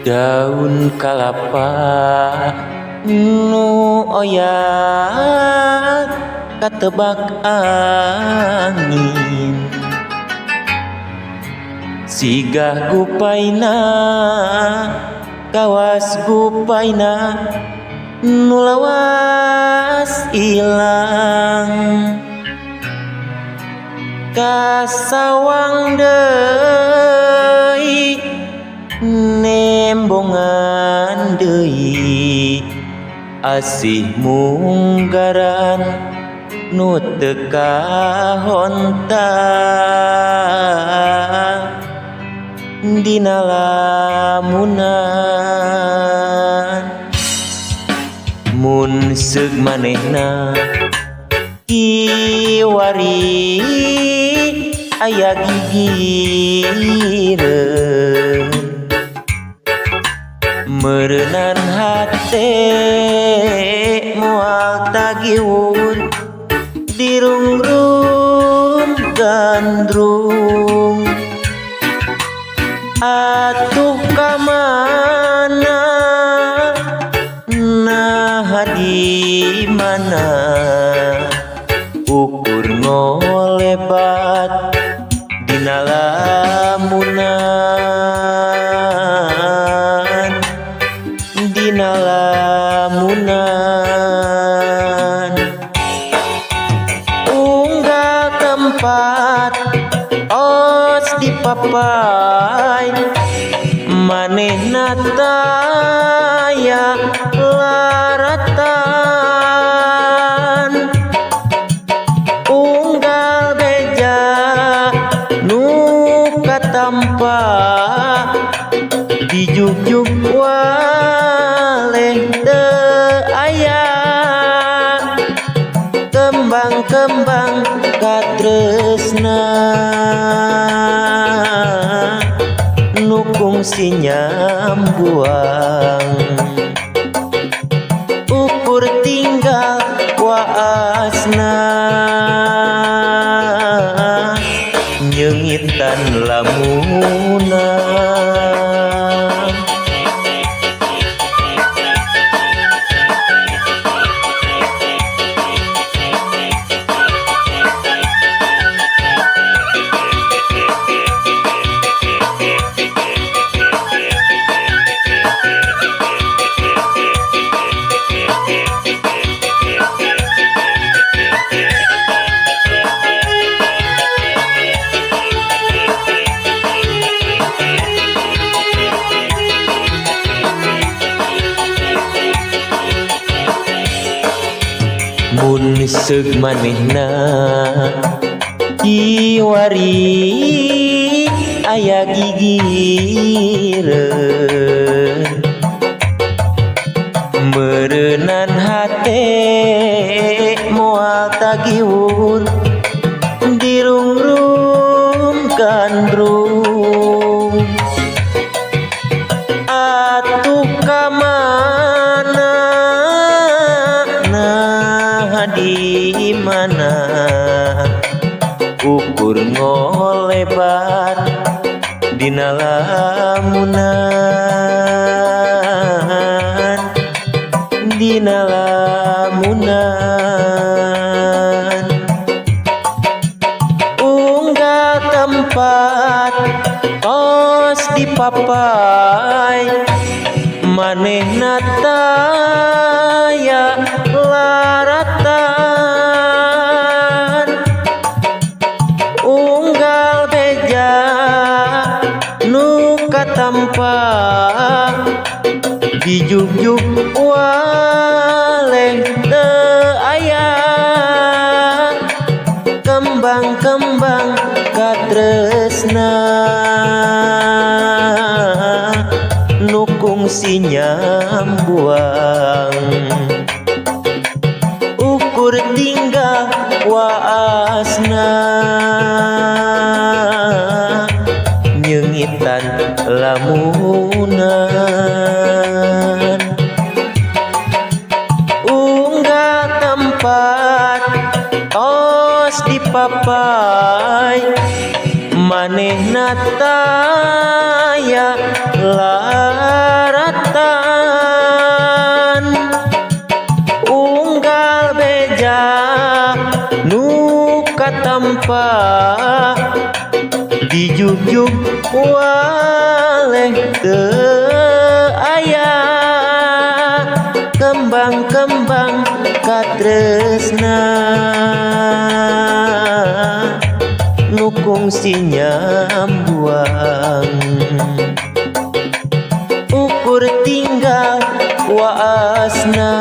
Daun kalapa nu oyat katebak angin, sigah gupaina kawas gupaina nu lawas ilang. Kasawang deui nembongan deui, asih munggaran nu teu kahonta dina lamunan. Mun seug manehna kiwari aya gigireun, meureunan hate moal tagiwur dirungrum gandrung. Atuh ka mana naha di mana ukur ngolebat dina lamunan, dina lamunan. Unggal tempat os dipapai manehna taya laratan, unggal beja nu katampa dijugjug waleh teu aya. Kembang-kembang katresna nu kungsi nyambuang, ukur tinggal waasna nyeungitan lamunan. Mun seug manehna kiwari aya gigireun, meureunan hate moal tagiwur dirungrum gandrung. Atuh ka mana naha di mana ukur ngolebat dina lamunan, dina lamunan. Unggal tempat tos dipapai manehna taya laratan, unggal beja nu katampa dijugjug waleh teu aya. Kembang-kembang katresna nu kungsi nyambuang, ukur tinggal waasna nyeungitan lamunan. Unggal tempat tos dipapai manehna taya laratan, hampa dijugjug waleh teu aya kembang-kembang katresna nu kungsi nyambuang ukur tinggal waasna.